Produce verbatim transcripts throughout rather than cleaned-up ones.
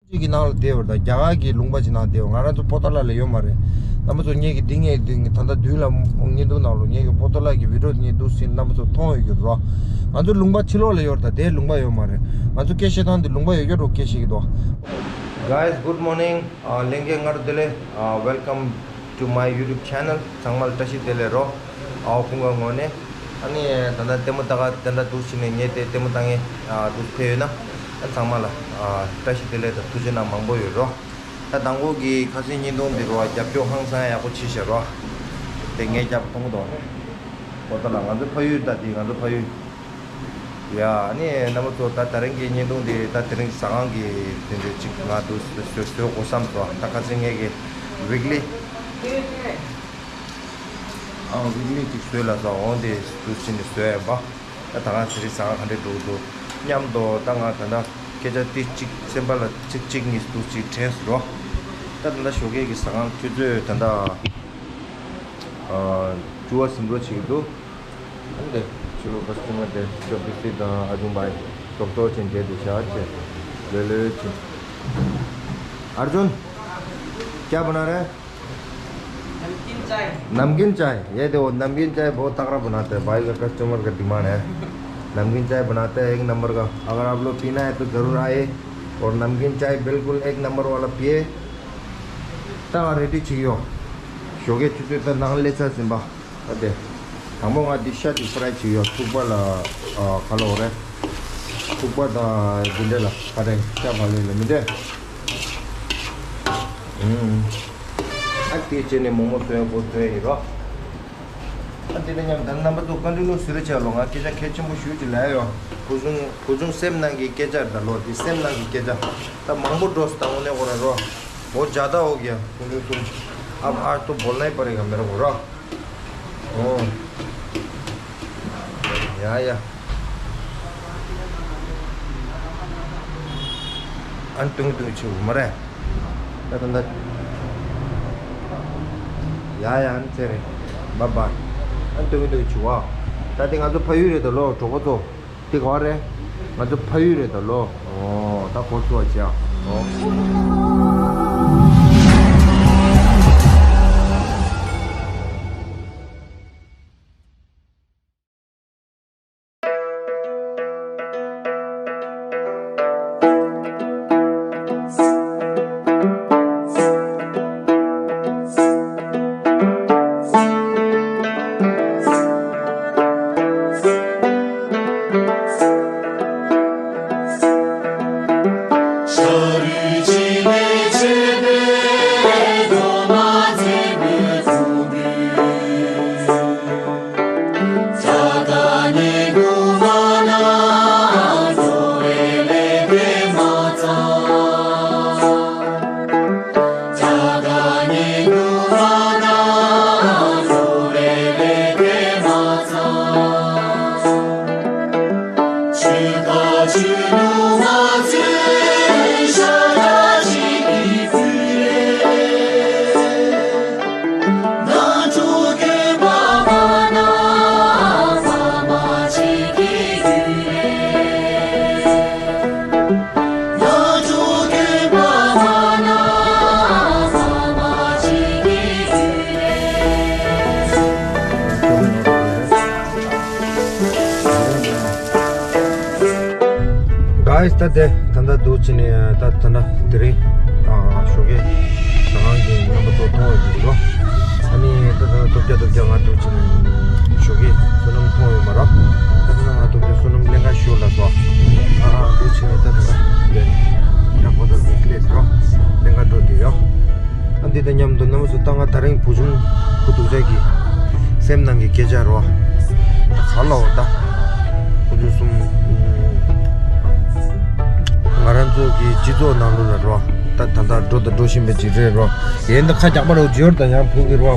གཅིག་གི་ནང་ལ་བསྡད་ཡོད་རེད། ད་རྒྱ་གར་གྱི་ལུང་པ་ཅིག་ནང་བསྡད་ཡོད། ང་རང་ཚོ་པོ་ཏཱ་ལ་ལ་ཡོད་མ་རེད། རྣམ་པ་ཚོ་ངེད་ཀྱི་འདི་ངས་འདི་ངས་ད་ལྟ་མདུན་ལ་བརྙན་ཐུང་ནང་ལ་ངེད་ཀྱི་པོ་ཏཱ་ལ་གི་བི་ཌིའོ་དེ་ངས་འདུག་སེ་རྣམ་པ་ཚོ་མཐོང་ཡོད་ཀྱི་རེད་རོ། ང་ཚོ་ལུང་པ་ཕྱི་ལོགས་ལ་ཡོད་རེད། ད་དེའི་ལུང་པ་ཡོད་མ་རེད། ང་ཚོ་སྐད་བཤད་སྟངས་འདི་ལུང་པ་ཡོད་ཀྱི་རོ། སྐད་བཤད་ཀྱི་འདུག Guys, good morning. ཨ། ལྷན་རྒྱས་སྔ་དྲོ་བདེ་ལེགས། ཨ། Welcome to my YouTube channel. ཚང་མ་ལ་བཀྲ་ཤིས་བདེ་ལེགས་རོ། ཨའོ་ཀུན་དགའ་ངོས་ནས། ཨ་ནི་ད་ལྟ་ལྟད་མོ་ལྟ་ག་དེ་འདྲ་འདུག་སེ་ནས་ངས་དེ་ལྟད་མོ་ལྟ་མཁན་ཨ་འདུག་ཕེབས་ཡོད་ན། ཨ། ཚང་མ་ལ་ཨ་བཀྲ་ཤིས་བདེ་ལེགས་དང་ཐུགས་རྗེ་གནང་མང་པོ་ཡོད་རོ། ད་དང་པོ་གི་ཁ་སང་བརྙན་ཐུང་འདི་རོ། རྒྱབ་སྐྱོར་ཧང་སང་ཡག་པོ་བྱས་ཤག་རོ། དེ་ངས་རྒྱབ་མཐོང་གི་འདུག་ཨ་ནི། ཨོ་ད་ལ་ང་ཚོ་ཕ་ཡུལ། ད་འདི་ང་ཚོ་ཕ་ཡུལ། ཡ། ཨ་ནི་རྣམ་པ་ཚོ། ད་དེ་རིང་གི་བརྙན་ཐུང་འདི་ད་དེ་རིང་ཟ་ཁང་གི་དེ་འདྲ་ཅིག་ང་འདུག་སེ་བཟོ་བཟོ་དགོས་བསམ་སོང་། ད་ཁ་སང་ངས་ཀྱི་ཝིག་ལི། ཨ། ཝིག་ལི་ཅིག་བཟོས་ལབ་སོང་། འོ་དེ་འདུག་སེ་ནས་བཟོས་ཡིན་པ། ད་ད་ག་ཚེ་རིང་ཟ་ཁང་ག་འདྲས་འགྲོ་འདུག་སྙམ་དུ། ད་ང་ད་ལྟ་སྐད་ཆ་ཏིག་ཅིག་སེམས་པ་ལ་ཅིག་ཅིག་གཉིས་འདུག་ཅིག་དྲན་སོང་རོ། ད་ད་ལྟ་ཞོགས་ཀས་ཀྱི་ཟ་ཁང་ཆུ་ཚོད་ད་ལྟ་ཨ་བཅུ་པ་ཟིན་འགྲོ་བྱེད་ཀྱི་འདུག་ཨ་ནི་དེ་ཕྱི་ལོགས་ཀ་སི་ཊ་མར་དེ་ཤོ་ཕི་སི་དང་ཨར་ཇུན་བྷའི་ཏོག་ཏོག་ཅན་བསྡད་འདུག་ཤག་ཅེས་ལོས་ལོས་ཅིག་ཨར་ཇུན། क्या बना रहा है? नमकीन चाय। नमकीन चाय। ये देखो, नमकीन चाय बहुत तगड़ा बनाते हैं। भाई का, कस्टमर का डिमांड है। नमकीन चाय बनाते हैं एक नंबर का। अगर आप लोग पीना है तो ज़रूर आइए। और नमकीन चाय बिल्कुल एक नंबर वाला पिए। ད་ང་རེ་ཌི་བྱེད་ཀྱི་ཡོད། ཞོགས་ཀས་ཆུ་ཚོད་ད་ནང་སླེབས་ཚར་ཟིན་པ། ཨ་དེ། དང་པོ་ང་འདི་ཤ་ཅིག་ཕ་རའི་བྱེད་ཀྱི་ཡོད། ཐུག་པ་ལ་ཨ་ཁ་ལོ་རེད། ཐུག་པ་དང་འདི་འདྲ་ལ་ཕ་རའི་ཤ་ཕ་ལོ་ལ་མི་འདྲ། ཨུམ། ཨ་དེ་བྱས་ནས་མོག་མོག་བཟོ་ཡག་པོ་བཟོས་ཡིན་རོ། ཨ་དེ་དང་མཉམ་དུ་རྣམ་པ་ཚོ་ཀོན་ཊི་ནིའུ་ཟེར་བྱས་ལོ། ང་སྐད་ཆ་གལ་ཆེན་པོ་ཞུ་ཅིག་ལབ་ཡོད། བུ་ཆུང་བུ་ཆུང་སེམས་ནང་གི་སྐད་ཆ་ད་ལོ། འདི་སེམས་ནང་གི་སྐད་ཆ་ད་མང་པོ་འགྲོ་སྟངས་ནས་འོ་ར་རོ། वो ज़्यादा हो गया। ཀོན་ཊི་ནིའུ། अब आज तो बोलना ही पड़ेगा मेरे को रो। ओ। या, या। ཨན་ཏུང་ཏུང་ཆུ་མ་རེད། ད་ད་ད། ཡ་ཡ་ཨན་ཚེ་རེད། བཱའི་བཱའི། ཨན་ཏུང་ཏུང་ཆུ་བ། ད་དེ་ང་ཚོ་ཕ་ཡུལ་རེད་ད་ལོ། གྲོགས་པོ་ཚོ། དེ་ག་བ་རེད། ང་ཚོ་ཕ་ཡུལ་རེད་ད་ལོ། ཨོ། ད་གོ་ཚོ་བ་བྱ། ཨོ། Guys, ད་དེ་ད་ལྟ་འདུག་བྱས་ནས་ད་ད་ལྟ་དེ་རིང་ཨ་ཞོགས་ཀས་ཟ་ཁང་གི་རྣམ་པ་ཚོ་མཐོང་ཡོད་ཀྱི་འདུག་ཨ་ནི་ད་ད་ལྟ་ཐོབ་རྒྱ་ཐོབ་རྒྱ་ང་འདུག་བྱས་ནས་ཞོགས་ཀས་བསོད་ནམས་མཐོང་ཡོད་མ་རེད། ད་ད་ལྟ་ང་ཐོབ་རྒྱ་བསོད་ནམས་ལེན་ག་ཞུ་ལ་སོ། ཨ་ཨ་འདུག་བྱས་ནས་ད་ད་ལྟ་དེ་ཡག་པོ་ད་འདུག་སླེབས་སོ། ལེན་ག་འགྲོ་དུས་ཡོད། ཨ་འདི་དང་མཉམ་དུ་རྣམ་པ་ཚོ་ད་ང་དེ་རིང་བུ་ཆུང་ཁུ་ཐུག་ཅག་གི་སེམས་ནང་གི་སྐད་ཆ་རོ། ག་ལ་འོ་ད། ཁོ་ཚོ་གསུམ། ང་རང་ཚོ་གི་སྤྱི་ཚོགས་ནང་ལོགས་ལ་རོ། ད་ད་ལྟ་འགྲོ་དང་འགྲོ་བཞིན་པ་ཅིག་རེད་རོ། ཡིན་ད་ཁ་རྒྱག་པ་རོ་ཇོར་དང་ཡང་བུ་གི་རོ།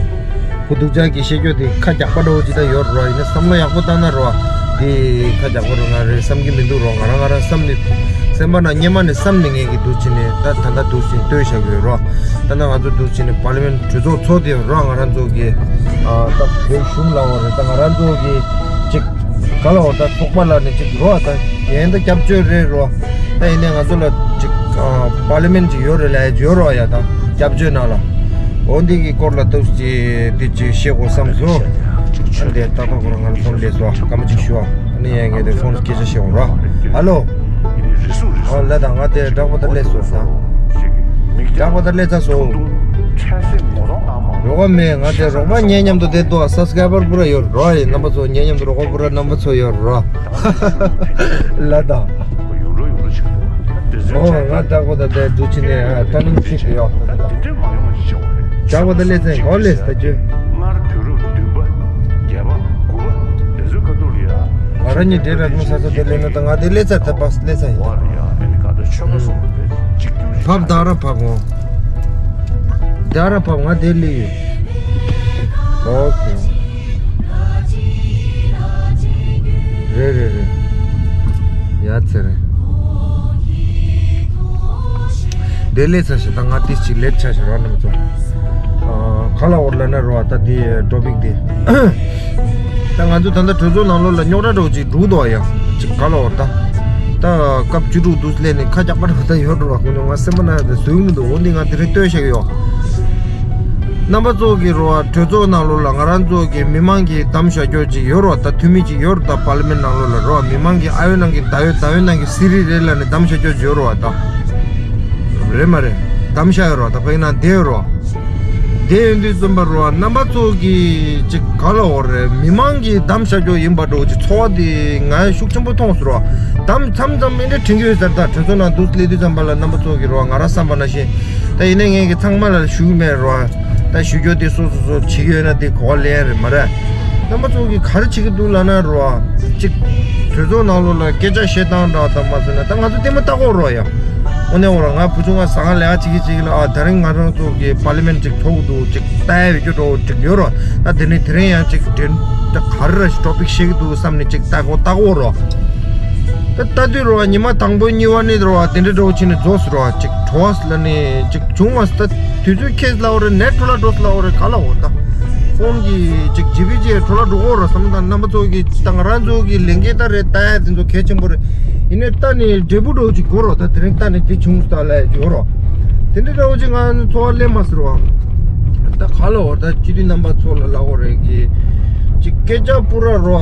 ཁུ་ཐུག་ཅག་གི་བཤད་རྒྱུ་དེ་ཁ་རྒྱག་པ་རོ་ཅིག་ད་ཡོད་རོ། ཡིན་ན་བསམ་བློ་ཡག་པོ་བཏང་ན་རོ། དེ་ཁ་རྒྱག་པ་རོ་ང་རེད་བསམ་གི་མི་འདུག་རོ། ང་རང་ང་རང་བསམ་ནས་སེམས་པ་ནང་སྙེ་མ་ནས་བསམ་ནས་ངས་ཀྱི་འདུག་བྱས་ནས་ད་ད་ལྟ་འདུག་ཟིན་ལྟོས་བཞག་གི་ཡོད་རོ། ད་ལྟ་ང་ཚོ་འདུག་བྱས་ནས་པར་ལི་མེན་གྲོས་ཚོགས་ཚོགས་དེ་རོ། ང་རང་ཚོ་གི་ཨ་ད་བོད་གཞུང་ལ་འོ་རེད། ད་ང་རང་ཚོ་གི་ཅིག་ག་ལ་འོ་ད་ཚོགས་པ་ལ་ནི་ཅིག་རོ། ད་ཡན་ད་སྐྱབས་བཅོལ་རེད་རོ། ད་ཡིན་ནའི་ང་ཚོ་ལ་ཅིག་ པར་ལི་མེན་ཅིག་ཡོད་རེད་ལབ་ཡོད་རོགས་ཡ། ད་སྐྱབས་བཅོལ་ནང་ལ་འོ་འདི་གི་སྐོར་ལ་ཏོག་ཙམ་དེ་ཅིག་བཤད་དགོས་བསམ་སོང་། ཨ་འདི་ཏག་ཏག་ཁོ་རང་ང་ལ་ཕོན་སླེབས་སོང་། སྐར་མ་གཅིག་ཞུ་ཨ། ཨ་ནི་ཡ་ངས་དེ་ཕོན་སྐད་ཆ་བཤད་འོང་ར། ཧ་ལོ། ཨ་ལ་ད་ང་དེ་བྲག་པ་ད་སླེབས་སོང་ད། བྲག་པ་ད་སླེབས་ཚར་སོང་། རོགས་པ་མེད། ང་དེ་རོགས་པ་ངའི་མཉམ་དུ་དེ་འདུག་ཨ། སབ་སི་ཀ་རའི་བར་པུ་ར་ཡོད་རོགས་ཡིན། རྣམ་པ་ཚོ་ངའི་མཉམ་དུ་རོགས་པ་པུ་ར་རྣམ་པ་ཚོ་ཡོད་རོགས། ལ་དང་། ཨོ་ང་བྲག་པ་ད་དེ་འདུག་ཕྱི་ནས་ཨ་ཊར་ནིང་ཕིག་ཡོད། བྲག་པ་ད་སླེབས་ཚེ་གོ་སླེབས་ད་ཅོ། ང་རང་གཉིས་དེ་ར་ཀུང་ས་ས་དེ་སླེབས་ན་ད་ང་དེ་སླེབས་ཚར་ད་པ་སླེབས་ཚར་ཡིན། ཕབ་ད་ར་ཕབ་འོང་། ད་ར་ཕབ་ང་དེ་སླེབས་ཡོད། ཨོ་ཁེ། རེད་རེད་རེད། ཡ་ཚེ་རེད། དེ་ལས་ཚ་ཞིག་ད་ང་ཏིས་ཅིག་ལེབ་ཆ་ཞིག་རོགས་རྣམ་པ་ཚོ། ཨ་ག་ལ་འོར་ལ་ན་རོ་ཨ་ད་དེ་ཊོ་པིག་དེ། ད་ང་ཚོ་ད་ལྟ་གྲོས་ཚོགས་ནང་ལོགས་ལ་རྙོག་དྲ་འདྲ་བོ་ཅིག་འདུག་འདུག་ཡ། ཅིག་ག་ལ་འོར་ད། ད་སྐབས་བཅུ་དྲུག་འདུག་སླེབས་ནས་ཁ་རྒྱག་པ་འདྲ་བོ་ད་ཡོད་འགྲོ་བ་ཁོང་ཚོ་ང་སེམས་པ་ན་ད་བཟོས་མི་འདུག་འོ་འདི་ང་དེ་རིང་ལྟོས་ཤག་ཡོད། རྣམ་པ་ཚོ་གི་རོ་ཨ་གྲོས་ཚོགས་ནང་ལོགས་ལ་ང་རང་ཚོ་གི་མི་མང་གི་གདམ་བཞག་རྒྱུ་ཅིག་ཡོད་རོ། ད་འཐུས་མི་ཅིག་ཡོད་རོ། ད་པར་ལི་མེན་ནང་ལོགས་ལ་རོ་ཨ་མི་མང་གི་ཨ་ཡོད་ནང་གི་ད་ཡོད་ད་ཡོད་ནང་གི་སི་རི་རེད་ལ་ནི་གདམ་བཞག་རྒྱུ་ཅིག་ཡོད་རོ་ཨ་ད། རེད་མ་རེད། གདམ་བཞག་ཡོད་རོ། ད་ཕ་གི་ནང་བསྡད་ཡོད་རོ། དེ་ཡིན་དུས་ཙམ་པ་རོ་ཨ་རྣམ་པ་ཚོ་གི་ཅིག་ག་ལ་འོ་རེད། མི་མང་གི་གདམ་བཞག་རྒྱུ་ཡིན་པ་འགྲོ་ཅིག་ཚོར་བ་དེ་ང་ཤུགས་ཆེན་པོ་མཐོང་སོང་རོ་ཨ། གདམ་མཚམས་མཚམས་ཨེ་འདྲ་དྲན་གྱི་ཡོད་ཟེར། ད་གྲོས་ཚོགས་ནང་འདུག་སླེབས་དུས་ཙམ་པ་ལ་རྣམ་པ་ཚོ་གི་རོ་ཨ་ང་རང་བསམ་པ་ནང་བཞིན། ད་ཡིན་ནའི་ངས་ཀྱི་ཚང་མ་ལ་ཞུ་གི་མེད་རོ། ད་ཞུ་རྒྱུ་དེ་སོ་སོ་སོ་བྱེད་ཀྱི་ཡོད་ན་དེ་གོ་བ་ལེན་ཡ་རེད་མ་རེད། རྣམ་པ་ཚོ་གིས་ག་རེ་བྱེད་ཀྱི་འདུག་ལབ་ན་རོ། གཅིག་གྲོས་ཚོགས་ནང་ལོགས་ལ་སྐད་ཆ་བཤད་སྟངས་འདྲ་དང་མ་སོང་ན་ད་ང་ཚོ་ལྟད་མོ་ལྟ་གོ་རོ་ཡ། དངོས་གནས་འོ་ར་ང་བུ་ཆུང་ང་ཟ་ཁང་ལས་ཀ་བྱེད་ཀྱི་བྱེད་ཀྱི་ལ་ཨ་ད་རིང་ང་རང་ཚོ་གི་པར་ལི་མེན་གཅིག་ཚོགས་ཀྱི་འདུག་གཅིག་ལྟ་ཡ་ཡོད་རྒྱུ་འགྲོ་གཅིག་ཡོད་རོ། ད་དེ་ནས་དེ་རིང་ཡང་གཅིག་དྲན་ད་ག་རེ་ར་ཞིག་ཊོ་པིག་བཤད་ཀྱི་འདུག་བསམ་ནས་གཅིག་ལྟ་གོ་ལྟ་གོ་རོ། ད་ལྟ་དུས་རོ་ཉི་མ་དང་པོ་གཉིས་པ་ནི་རོ་དེ་འདྲ་འགྲོ་ཕྱིན་ནས་རྫོགས་སུ་རོ་ཅིག་བྲོ་བ་ལ་ནི་ཅིག་བྱུང་བ་ད་དུས་ཚོད་ཁེལ་ལ་འོ་རེ་ནེ་འཕྲོ་ལ་འགྲོ་སུ་ལ་འོ་རེ་ག་ལ་འོ་ད་ཕོན་གྱི་ཅིག་ཇི་བི་ཇི་འཕྲོ་ལ་འགྲོ་གོ་རོ་བསམ་ད་རྣམ་པ་ཚོ་གི་ད་ང་རང་ཚོ་གི་ལས་འགན་ད་རེད་ལྟ་ཡ་དེ་ཚོ་གལ་ཆེན་པོ་རེད། ཡིན་ནའི་ལྟ་ནི་འབྲས་བུ་འགྲོ་ཅིག་གོ་རོ་ད་དེ་རིང་ལྟ་ནི་དེ་བྱུང་སུ་ད་ལ་ཡ་འགྱོ་རོ་དེ་འདྲ་འདྲ་བོ་ཅིག་ང་ཚོ་བ་ལེན་མ་ཟེར་བ་ད་ག་ལ་འོ་ད་སྤྱི་འཐུས་རྣམ་པ་ཚོ་ལ་ལ་འོ་རེ་གི་ཅིག་སྐད་ཆ་པུ་ར་རོ་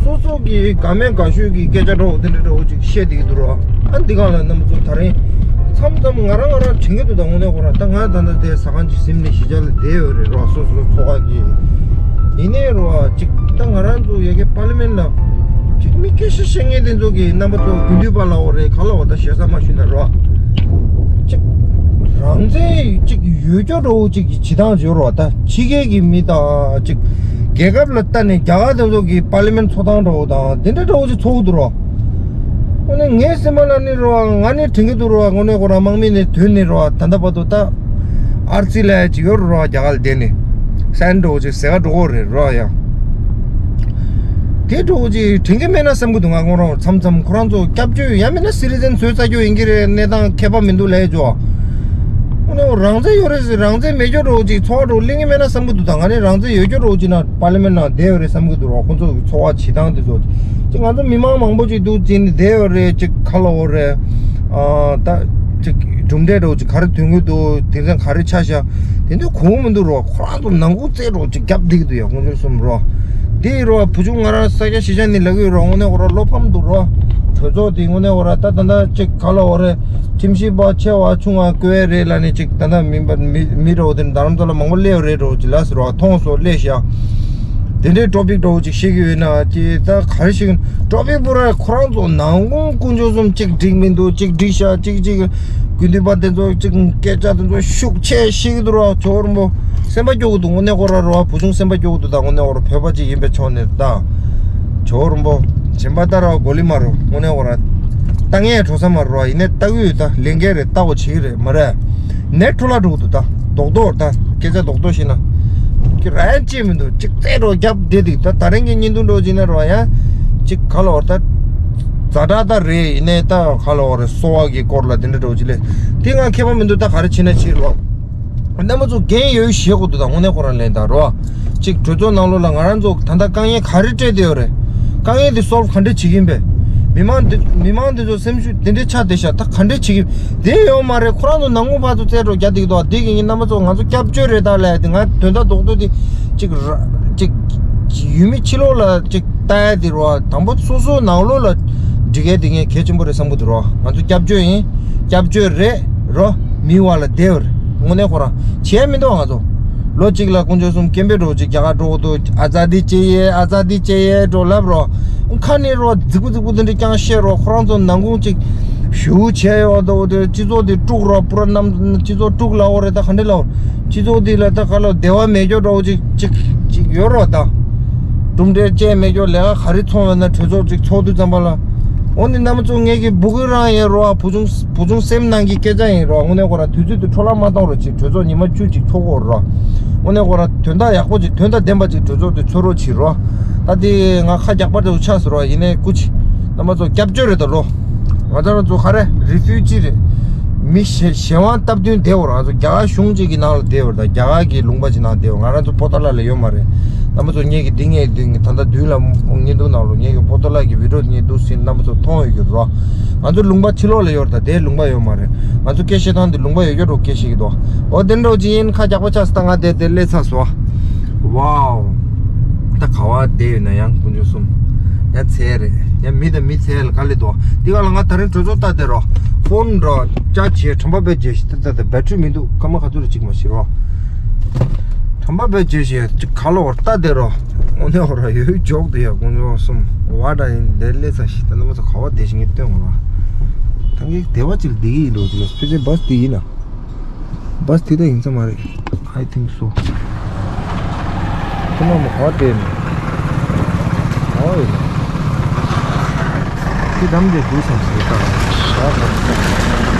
སོ་སོ་གི་དགའ་མེད་དགའ་ཤོས་ཀྱི་སྐད་ཆ་འདྲ་བོ་དེ་འདྲ་འདྲ་བོ་ཅིག་བཤད་བསྡད་ཀྱི་འདུག་རོ། ཨ་འདི་གང་ལ་རྣམ་པ་ཚོ་ད་རིང་མཚམས་མཚམས་ང་རང་ང་རང་དྲན་གྱི་འདུག་ད་དངོས་གནས་ཁོ་རང་ད་ང་ད་ལྟ་དེ་ཟ་ཁང་ཅིག་ཟིན་ནས་གཞིས་ཆགས་ལ་བསྡད་ཡོད་རེད་རོ། སོ་སོ་ཚོ་ཁ་གི་ཡིན་ནའི་རོ་ཅིག་ད་ང་རང་ཚོ་ཡ་གི་པར་ལི་མེན་ལ་ཅིག་མི་སྐད་ཆ་བཤད་མཁན་དེ་ཚོ་གི་རྣམ་པ་ཚོ་དགུན་དུས་པ་ལ་འོ་རེད་ག་ལ་འོ་ད་ཞེ་ས་མ་ཞུས་ན་རོ་ཅིག་རང་བཙན་ཅིག་ཡོད་སྐྱོ་འདྲ་བོ་ཅིག་གི་བྱེད་སྟངས་བྱོས་རོ། ད་ཕྱི་རྒྱལ་གྱི་མི་དང་ཅིག་རྒྱལ་ཁབ་ལ་ལྟ་ནས་རྒྱ་གར་དེ་ཚོ་གི་པར་ལི་མེན་ཚོགས་སྟངས་འདྲ་བོ་དང་དེ་འདྲ་འདྲ་བོ་ཅིག་ཚོགས་འདུག་རོ། དངོས་གནས་ངའི་སེམས་པ་ལ་ནི་རོ་ང་ནི་དྲན་གྱི་འདུག་རོ། དངོས་གནས་ཁོ་རང་དམག་མི་ནས་ཐོན་ནས་རོ་ད་ལྟ་བར་དུ་ད་ཨར་ཙི་ལ་ཅིག་ཡོད་རོ་རྒྱ་གར་ལ་བསྡད་ནས་སན་འདྲ་བོ་ཅིག་ཟེར་ག་འགྲོ་གོ་རེད་རོ་ཡ། དེ་འདྲ་བོ་ཅིག་དྲན་གྱི་མེད་ན་བསམ་གྱི་འདུག་ང་ཁོ་རང་མཚམས་མཚམས་ཁོ་རང་ཚོ་སྐྱབས་བཅོལ་ཡང་མིན་ན་སི་ཊི་ཛན་བཟོས་ཚར་རྒྱུ་ཡིན་གྱི་རེད། གནས་སྟངས་ཁྱད་པར་མི་འདུག་ལས་ཅོ། དངོས་གནས་རང་བཙན་ཡོད་རེད་ཟེར་རང་བཙན་མེད་རྒྱུ་འདྲ་བོ་ཅིག་ཚོར་བ་འདྲ་བོ་གླེང་གི་མེད་ན་བསམ་གྱི་འདུག་ད་ང་ནི་རང་བཙན་ཡོད་རྒྱུ་འདྲ་བོ་ཅིག་ན་པར་ལི་མེན་ནང་བསྡད་ཡོད་རེད་བསམ་གྱི་འདུག་རོ། ཁོ་ཚོ་གི་འཚོ་བ་བྱེད་སྟངས་དེ་ཚོ་ཅིག་ང་ཚོ་མི་མང་མང་པོ་ཅིག་འདུག་ཅིག་ནི་བསྡད་ཡོད་རེད། ཅིག་ག་ལ་འོ་རེད། ཨ་ད་ཅིག་གྲུབ་འབྲས་འདྲ་བོ་ཅིག་ག་རེ་ཐོན་གྱི་འདུག་དེ་ཚོ་ག་རེ་ཆ་བཞག་དེ་ཚོ་གོ་མི་འདུག་རོ། ཁོ་རང་ཚོ་ནང་ཁུག་རྩེད་འདྲ་བོ་ཅིག་རྒྱབ་བསྡད་ཀྱི་འདུག་ཡ་ཁོང་ཚོ་གསུམ་རོ། དེ་ཡི་རོ་བུ་ཆུང་ང་རང་ས་སྐྱ་གཞིས་ཆགས་ནས་ལབ་ཀྱི་ཡོད་རོ། དངོས་གནས་ཁོ་རང་བློ་ཕམ་འདུག་རོ། གྲོས་ཚོགས་དེ་དངོས་གནས་ཁོ་རང་ད་ད་ད་ཅིག་ག་ལ་འོ་རེད། ཁྲིམས་ཞིབ་པ་ཆེ་བ་ཆུང་བ་བསྐོས་རེད་ལབ་ནས་ཅིག་ད་ལྟ་མིན་པ་མི་མི་འདྲ་བོ་དེ་རྡ་རམ་ས་ལ་མང་པོ་སླེབས་རེད་འདྲ་བོ་ཅིག་ལབ་ཟེར་བ་མཐོང་སོང་སླེབས་ཤག་དེ་འདྲའི་ཊོ་པིག་འདྲ་བོ་ཅིག་བཤད་ཀྱི་ཡོད་ན་ཅིག་ད་ག་རེ་བཤད་ཀྱི་ཊོ་པིག་པུ་ར་ཁོ་རང་ཚོ་ནང་ཁུངས་དཀོན་མཆོག་གསུམ་ཅིག་འགྲིག་མི་འདུག་ཅིག་འགྲིག་ཤག་ཅིག་ཅིག་དགེ་འདུན་པ་དེ་ཚོ་ཅིག་སྐད་ཆ་དེ་ཚོ་ཤུགས་ཆེ་བཤད་ཀྱི་འདུག་ར། ཇོ་བོ་རིན་པོ་སེམས་པ་སྐྱོ་གི་འདུག་དངོས་གནས་ཁོ་ར་རོ་བ་བུ་ཆུང་སེམས་པ་སྐྱོ་གི་འདུག་ད་དངོས་གནས་ཁོ་ར་བོད་པ་ཅིག་ཡིན་པའི་ཕྱོགས་ནས་ད་ཇོ་བོ་རིན་པོ་སྦྱིན་པ་ལྟ་ར་གོ་ལི་མ་རོ། དངོས་གནས་ཁོ་ར་ལྟ་ངན་འགྲོ་ས་མ་རོ། ཡིན་ནའི་ལྟ་གི་ཡོད། ད་ལས་འགན་རེད། ལྟ་བ་བྱེད་ཀྱི་རེད་མ་རེད། ནད་འཕྲོ་བརླག་འགྲོ་གི་འདུག་ད་རྡོག་རྡོག་ད་སྐད་ཆ་རྡོག་རྡོག་བཤད་ན་ཀྱི་ར་ཡན་ཅེས་མི་འདུག་ཅིག་རྩེད་རོགས་རྒྱབ་བསྡད་འདུག་ད་ད་རིང་གི་བརྙན་ཐུང་འདྲ་བོ་ཅིག་ན་རོ་ཡ་ཅིག་ག་ལ་བར་ད་ཛ་དྲག་ད་རེད། ཡིན་ནའི་ད་ག་ལ་བར་གསོ་བ་གི་སྐོར་ལ་དེ་འདྲ་འདྲ་བོ་ཅིག་ལས་དེ་ང་ཁྱད་པར་མི་འདུག་ད་ག་རེ་བྱེད་ན་བྱེད་རོགས། རྣམ་པ་ཚོ་འགན་ཡོད་ཞེས་གོ་འདུག་ད་དངོས་གནས་ཁོ་རང་ལན་ད་རོ། གཅིག་གྲོས་ཚོགས་ནང་ལོགས་ལ་ང་རང་ཚོ་ད་ལྟ་དཀའ་ངལ་ག་རེ་སྤྲད་བསྡད་ཡོད་རེད། དཀའ་ངལ་དེ་སོལབ་ག་འདྲ་བྱེད་ཀྱིན་པས། མི་མང་འདི་མི་མང་འདི་ཚོ་སེམས་ཤུགས་འདི་འདྲའི་ཆག་བསྡད་ཤག་ད་ག་འདྲ་བྱེད་ཀྱི་དེ་ཡོད་མ་རེད། ཁོ་རང་ཚོ་ནང་ཁུལ་ཕར་ཚུར་རྩེད་འགྲོ་རྒྱག་བསྡད་ཀྱི་འདུག་འདི་གི་ངའི་རྣམ་པ་ཚོ་ང་ཚོ་སྐྱབས་བཅོལ་རེད། ད་ལས་དེ་ང་དོན་དག་རྡོག་རྡོག་དེ་གཅིག་ར་གཅིག་ཡུལ་མི་ཕྱི་ལོགས་ལ་གཅིག་ལྟ་ཡ་དེ་རོ། དང་པོ་སོ་སོ་ནང་ལོགས་ལ་འགྲིག་ཡ་དེ་ངས་གལ་ཆེན་པོ་རེད་བསམ་གི་འདུག་རོ། ང་ཚོ་སྐྱབས་བཅོལ་ཡིན། སྐྱབས་བཅོལ་རེད་རོ། མི་བ་ལ་བདེ་བར་དངོས་གནས་ཁོ་རང་བྱས་མི་འདུག་ང་ཚོ་ལོ་གཅིག་ལ་དཀོན་མཆོག་གསུམ་སྐད་འབོད་འགྲོ་གཅིག་རྒྱ་གར་འགྲོ་གི་འདུག་ཨ་ཙ་འདི་བྱས་ཡས་ཨ་ཙ་འདི་བྱས་ཡས་འགྲོ་ལབ་རོ། ཁ་ནས་རོ་རྫིག་པོ་རྫིག་པོ་འདི་འདྲ་རྐྱང་བཤད་རོ། ཁོ་རང་ཚོ་ནང་ཁུལ་གཅིག་ཞུ་བྱས་ཡོད་འདུག་དེ་སྤྱི་ཚོགས་འདི་དཀྲུག་རོ། པུ་ར་རྣམ་སྤྱི་ཚོགས་དཀྲུག་ལབ་འོ་རེད། ད་ག་འདྲ་ལབ་འོ། སྤྱི་ཚོགས་འདི་ལ་ད་ག་ལ་བདེ་བ་མེད་སྐྱོ་འདྲ་བོ་ཅིག་ཅིག་ཅིག་ཡོད་རོགས་ད། གྲུབ་འབྲས་ཅན་མེད་སྐྱོ་ལས་ཀ་ག་རེ་ཚོང་ཡོད་ན་གྲོས་ཚོགས་ཅིག་ཚོགས་དུས་ཙམ་པ་ལ། འོ་ནི་རྣམ་པ་ཚོ་ངེད་ཀྱི་སྦུ་གུ་རང་ཡིན་རོགས། བུ་ཆུང་བུ་ཆུང་སེམས་ནང་གི་སྐད་ཆ་ཡིན་རོགས། དངོས་གནས་ཁོ་རང་དུས་ཚོད་དུ་འཕྲོ་བརླག་མ་གཏོང་རོགས་ཅིག་གྲོས་ཚོགས་ཉི་མ་བཅུ་ཅིག་ཚོགས་དགོས་རོགས། དངོས་གནས་ཁོ་རང་དོན་དག་ཡག་པོ་ཅིག་དོན་དང་ལྡན་པ་ཅིག་གྲོས་ཚོགས་དུ་ཚོགས་རོགས་བྱེད་རོགས། ད་དེ་ང་ཁ་རྒྱག་པ་དེ་ཆགས་སོང་རོགས། ཡིན་ནའི་སྐུ་མཁྱེན་རྣམ་པ་ཚོ་སྐྱབས་བཅོལ་རེད་ད་ལོ། ང་ཚོ་རང་ཚོ་ག་རེ་རི་ཕིའུ་ཇི་རེད། མི་གཞན་གཞན་དབང་སྟབས་བསྟུན་བསྡད་འོ་ར། ང་ཚོ་རྒྱ་གར་གཞུང་གཅིག་གི་ནང་ལ་བསྡད་འོ་ར། ད་རྒྱ་གར་གྱི་ལུང་པ་ཅིག་ནང་བསྡད་འོ། ང་རང་ཚོ་པོ་ཏཱ་ལ་ལ་ཡོད་མ་རེད། རྣམ་པ་ཚོ་ངེད་ཀྱི་འདི་ངས་འདི་ད་ལྟ་དུས་ལ་བརྙན་ཐུང་ནང་ལོ་ངེད་ཀྱི་པོ་ཏཱ་ལ་གི་བི་ཌིའོ་ངས་འདུག་སེ་རྣམ་པ་ཚོ་མཐོང་ཡོད་རྒྱུ་རོ། ང་ཚོ་ལུང་པ་ཕྱི་ལོགས་ལ་ཡོད་ར། ད་དེའི་ལུང་པ་ཡོད་མ་རེད། ང་ཚོ་སྐད་བཤད་སྟངས་འདི་ལུང་པ་ཡོད་རྒྱུ་འདྲ་བོ་སྐད་བཤད་ཀྱི་འདུག་འོ་དེ་འདྲ་བོ་ཅིག་ཡིན། ཁ་རྒྱག་པ་ཆགས་སོང་། ད་ང་དེ་དེ་སླེབས་ཚར་སོང་། ཝའོ། ད་ག་བ་བསྡད་ཡོད་ན་ཡང་དཀོན་མཆོག་གསུམ། ཡང་ཚལ་རེད། ཡང་མི་དང་མི་ཚལ་ལ་ག་ལེ་འདུག་འདི་ག་ལ་ང་ད་རིང་གྲོས་ཚོགས་ལྟ་བསྡད་རོགས། ཕོན་འགྲོ་ཅག་བྱས་ཁྲམ་པ་བེད་སྤྱོད་ཤི་ད་ད་ད་བེ་ཊི་རི་མི་འདུག་སྐར་མ་ག་ཚོད་རེ་གཅིག་མ་ཤི་རོགས། ཁྲམ་པ་བེད་སྤྱོད་ཤི་ཅིག་ག་ལ་བར་ལྟ་བསྡད་རོགས། འོ་ནས་འོ་ར་ཡོད་འཇོག་དུ་ཡ་དཀོན་མཆོག་གསུམ། ཝ་ད་ཡིན་དེ་སླེབས་ཚར་ཤི། ད་ནི་མ་ཚོ་ག་བ་བསྡད་ཤི་ངས་སྟོན་འོ་ར། ད་ངས་བདེ་བ་ཅིག་ལ་བསྡད་ཀྱི་ཡིན་འགྲོ་ཅིག་ལ་ཕལ་ཆེར་བ་སི་དེ་ཡིན་ན། བ་སི་དེ་ད་ཡིན་ས་མ་རེད། I think so. ཁོ་མ་མོ་ག་བ་བསྡད་ནས། ག་བ་ཡོད་ན། དེ་འདམ་དེ་འདུག་བསམ་ཟེར་ད།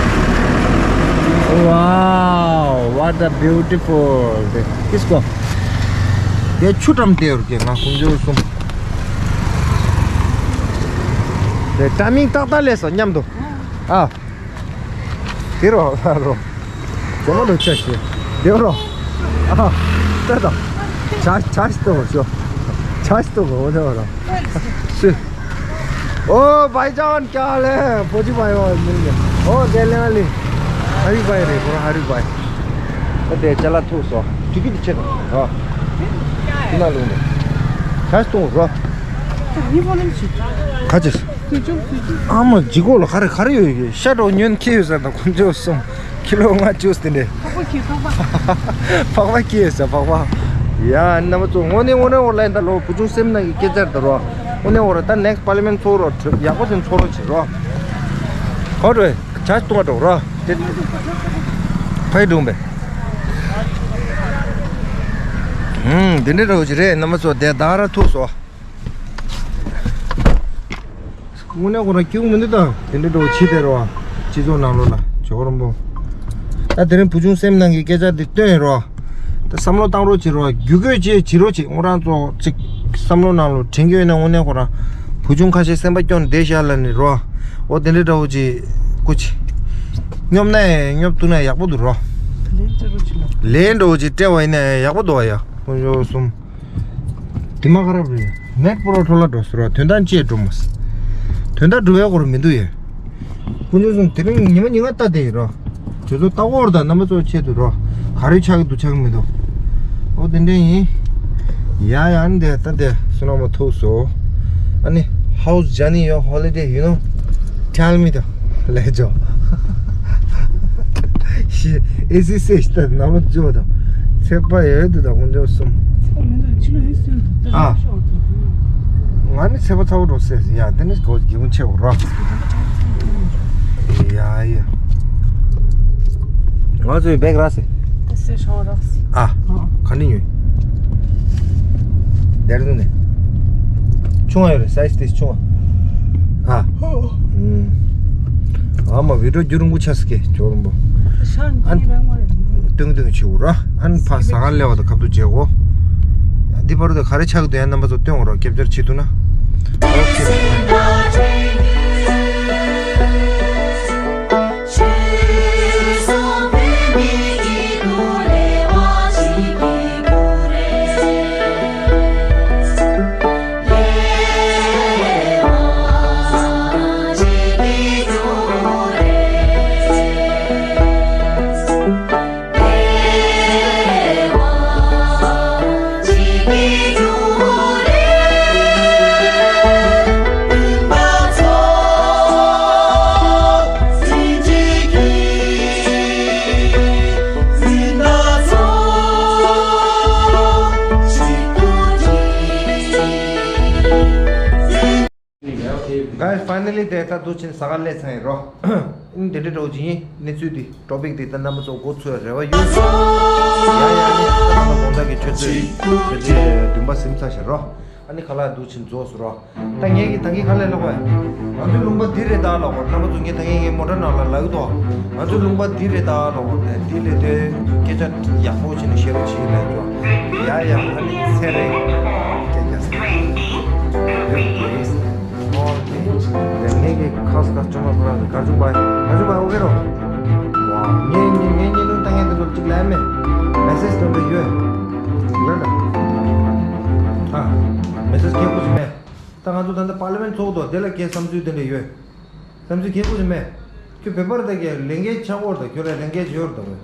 Wow, what a beautiful. དེ་ཀིས་ཀོ། དེ་ཆུ་འགྲམ་དེ་ཡོད་ཀྱི་ང་ཁོང་ཚོ་གསུམ། དེ་ཊའི་མིང་ཏག་ཏག་སླེབས་སོང་མཉམ་དུ། ཨ། དེ་རོ་ལ་རོ། ཇོ་མོ་རོ་ཆ་ཤེས། དེ་རོ། ཨ། ཏེ་ཏོ། ཆ་ཆ་ཤི་ཏོ་ཤོ། ཆ་ཤི་ཏོ་གོ་དེ་རོ། ཤི། ཨོ་བའི་ཅཱན་ཀྱ་ལེ། ཕོ་ཅི་བའི་བའི་མིན་ལེ། ཨོ་དེ་ལེ་ལེ། ཧ་རི་བའི་རེ་གོ་ཧ་རི་བའི། ཨ་དེ་ཅ་ལ་ཐུག་སོ། ཏི་ཀི་ཏི་ཆེ་ཏོ། ཨ། ཁྱི་ན་ལུང་ནས། ཆ་ཤི་ཏོ་རོ། ཁ་ཅིག་ཨ་མ་ཇི་གོ་ལ་ག་རེ་ག་རེ་ཡོད་ཀྱི་ཤ་འགྲོ་ཉོན་ཁྱི་ཡོད་ཟེར་ན་དཀོན་མཆོག་གསུམ། ཁྱི་ལོ་ལྔ་བཅུ་དེ་འདྲས། ཕག་པ་ཁྱི་ཕག་པ། ཕག་པ་ཁྱི་ཡོད་ཟེར་ཕག་པ། ཡ་རྣམ་པ་ཚོ་དངོས་གནས་དངོས་གནས་འོ་ལ་ཡིན་ད་ལོ་བུ་ཆུང་སེམས་ནང་གི་སྐད་ཆ་རེད་ད་རོ། དངོས་གནས་འོ་ར་ད་ནེག་སི་པར་ལི་མེན་ཚོགས་རོགས་གྲོས་ཡག་པོ་ཅིག་ཚོགས་རོགས་བྱེད་རོགས། གོ་འགྲོ། ཇ་བཏུང་བ་འགྲོ་རོགས། དེ་ཕའི་སྒྲུང་བས། ཧུམ་དེ་འདྲས་འདྲ་བོ་ཅིག་རེད་རྣམ་པ་ཚོ། དེ་ད་ར་ཐུག་སོ། དངོས་གནས་ཁོ་རང་སྐྱིད་པོ་མི་འདུག་ད་དེ་འདྲ་འགྲོ་བྱེད་དེ་རོ། སྤྱི་ཚོགས་ནང་ལོགས་ལ་ཇོ་རོན་པོ། ད་དེ་རིང་བུ་ཆུང་སེམས་ནང་གི་སྐད་ཆ་འདི་སྟོན་རོ། ད་བསམ་བློ་བཏང་རོགས་བྱེད་རོ། བརྒྱུད་སྐུལ་བྱེད་བྱེད་རོགས་བྱེད། ཁོ་རང་ཚོ་ཅིག་བསམ་བློ་ནང་ལོགས་དྲན་གྱི་ཡོད་ན་དངོས་གནས་ཁོ་རང་བུ་ཆུང་ཁ་ཤས་སེམས་པ་སྐྱོ་ནས་བསྡད་ཤག་ལབ་ནི་རོ། འོ་དེ་འདྲ་འདྲ་བོ་ཅིག་སྐུ་མཁྱེན། སྙོབ་ན་ཡང་སྙོབ་ཐུབ་ན་ཡག་པོ་འདུག་རོ། ལན་འདྲ་བོ་ཅིག་ལ། ལན་འདྲ་བོ་ཅིག་སྤྲད་པ་ཡིན་ན་ཡང་ཡག་པོ་འདུག་བ་ཡ། དཀོན་མཆོག་གསུམ། དེ་མ་ཁ་རབ་རེད། ནེག་པོ་རོ་ཁྲོ་ལ་འགྲོ་ཟེར་བ་དོན་དག་ཅི་ཡང་འགྲོ་མ་སྲིད། དོན་དག་འགྲོ་བའི་སྐོར་མི་འདུག་ཡ། དཀོན་མཆོག་གསུམ། དེ་རིང་ཉི་མ་ཉིན་ག་ལྟ་དེ་ཡིན་རོ། དུས་ཚོད་ལྟ་བོར་དང་རྣམ་པ་ཚོ་ཆེད་དུ་རོ། ག་རེ་ཆགས་ཀྱི་འདུག་ཆགས་ཀྱི་མི་འདུག་འོ་དེ་འདྲ་ཡིན། ཡ་ཡ་ཨ་ནི་དེ་ལྟ་དེ་བསོད་ནམས་ཐུག་སོ། ཨ་ནི། How's journey your holiday, you know? Tell me the. ལས་ཇོ། ཤི། ཨེ་སི་སེ་ཤི་ད་ནམ་ཇོ་དང་། ཚེ་པ་ཡོད་དུ་དང་དཀོན་མཆོག་གསུམ། ཚེ་པ་མི་འདུག་ཕྱི་ལོགས་ཨེ་སི་ད་ཨ། ཤོར་དུ། ང་ནི་ཚེ་པ་ཚ་བོ་འགྲོ་སྲིད་ཡ། དེ་ནི་གོ་གི་གུང་ཆེ་བོ་ར། ཡ་ཡ། ང་ཚོའི་བེག་རག་སི། ཨ། ག་འདྲ་ཉོས། དེར་འདུག་ནས། ཆུང་བ་ཡོད་རེད། སའི་ཛི་དེ་ཆུང་བ། ཨ། ཨ་མ་བི་ཌིའོ་རྒྱུ་རིང་པོ་ཆགས་སི་ཀེ་ཇོ་རིང་པོ། ཨ། སྟོང་སྟོང་བྱེད་འོ་ར། ཨ་ནི་ཕ་ཟ་ཁང་སླེབས་པ་དང་ཁ་ཐུག་བྱེད་གོ། འདི་བར་དུ་ག་རེ་ཆགས་འདུག་ཡང་རྣམ་པ་ཚོ་སྟོན་འོ་ར། ཁེབ་ཆར་བྱེད་ཐུབ་ན། ཨོ་ཁེ། Guys, finally དེ་ད་འདུག་ཕྱིན་ཟ་ག་སླེབས་ཚར་ཡིན་རོ། ཨ་ནི་དེ་འདྲ་འདྲ་བོ་ཅིག་ཡིན། གནས་ཚུལ་འདི་ཊོ་པིག་འདི་ད་རྣམ་པ་ཚོ་མགོ་ཚོས་རེ་བ་ཡོད། ཡ་ཡ་ནི་ད་ད་དགོང་དག་གི་ཆུ་ཚོད་དེ་ཚེ་བདུན་པ་ཟིན་ཚར་ཤག་རོ། ཨ་ནི་ཁ་ལག་འདུག་ཕྱིན་རྫོགས་སོང་རོ། ད་ངས་ཀྱི་ད་གིན་ག་ལེར་ལབ་པ། ང་ཚོའི་ལུང་པ་འདི་རེད་ད་ལབ་པ། རྣམ་པ་ཚོ་ངས་ད་གིན་ངའི་མོ་ཊ་ནང་ལ་ལབ་ཀྱི་འདུག་ང་ཚོའི་ལུང་པ་འདི་རེད་ད་ལབ་པ། འདི་ལས་དེ་སྐད་ཆ་ཡག་པོ་བྱས་ནས་བཤད་རོགས་བྱེད་ལབ་ཀྱི་འདུག་ཡ་ཡ། ཨ་ནི་ཚེ་རིང་སྐད་ཆ་ཟེར། ངས་ཀྱི་ཁ་སྐད་ཅུང་མ་ཁོ་རང་གི་གར་ཆུང་པ་གར་ཆུང་པ་ཨོ་ཁེ་རོ། ངས་ངས་ངས་ཉིན་ལུང་ད་ངས་འདི་ཚོ་གཅིག་ལབ་མེད། མེ་སེ་ཇི་སྟོན་འདོད་ཡོད། ལ་ལ། ཨ། མེ་སེ་ཇི་ཁྱེད་ཁུ་ཞིག་མེད། ད་ང་ཚོ་ད་ལྟ་པར་ལི་མེན་ཚོགས་འདུག་དེ་ལ་ཁྱེད་བསམ་ཚུལ་དེ་འདྲ་ཡོད། བསམ་ཚུལ་ཁྱེད་ཁུ་ཞིག་མེད། ཁྱོད་བོད་པར་ད་ཀྱི་ལས་འགན་ཆགས་འོར་ད་ཁྱོད་ལ་ལས་འགན་ཆེ་འོར་ད་བས།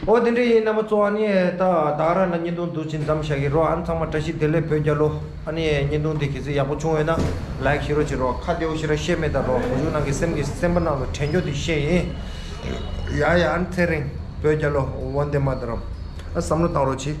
ཨོ་དེ་འདྲ་ཡིན། རྣམ་པ་ཚོ་ཨ་ནི་ད་ད་ག་རང་ལ་བརྙན་ཐུང་འདུག་ཕྱིན་མཚམས་བཞག་གི་རོ། ཨ་ནི་ཚང་མ་བཀྲ་ཤིས་བདེ་ལེགས་བོད་རྒྱལ་ལོ། ཨ་ནི་བརྙན་ཐུང་འདི་གལ་སྲིད་ཡག་པོ་བྱུང་ཡོད་ན་ལའིཀ་ཞུ་རོགས་བྱེད་རོགས། ཁ་བདེ་བོ་ཞེ་དྲག་བཤད་མེད་ད་རོ། གོ་ཆུང་ནང་གི་སེམས་ཀྱི་སེམས་པ་ནང་ལ་དྲན་རྒྱུ་དེ་བཤད་ཡིན། ཡ་ཡ། ཨ་ནི་ཚེ་རིང་བོད་རྒྱལ་ལོ། ཝན་དེ་མ་ཏ་རམ། ཨ་བསམ་བློ་བཏང་རོགས་བྱེད།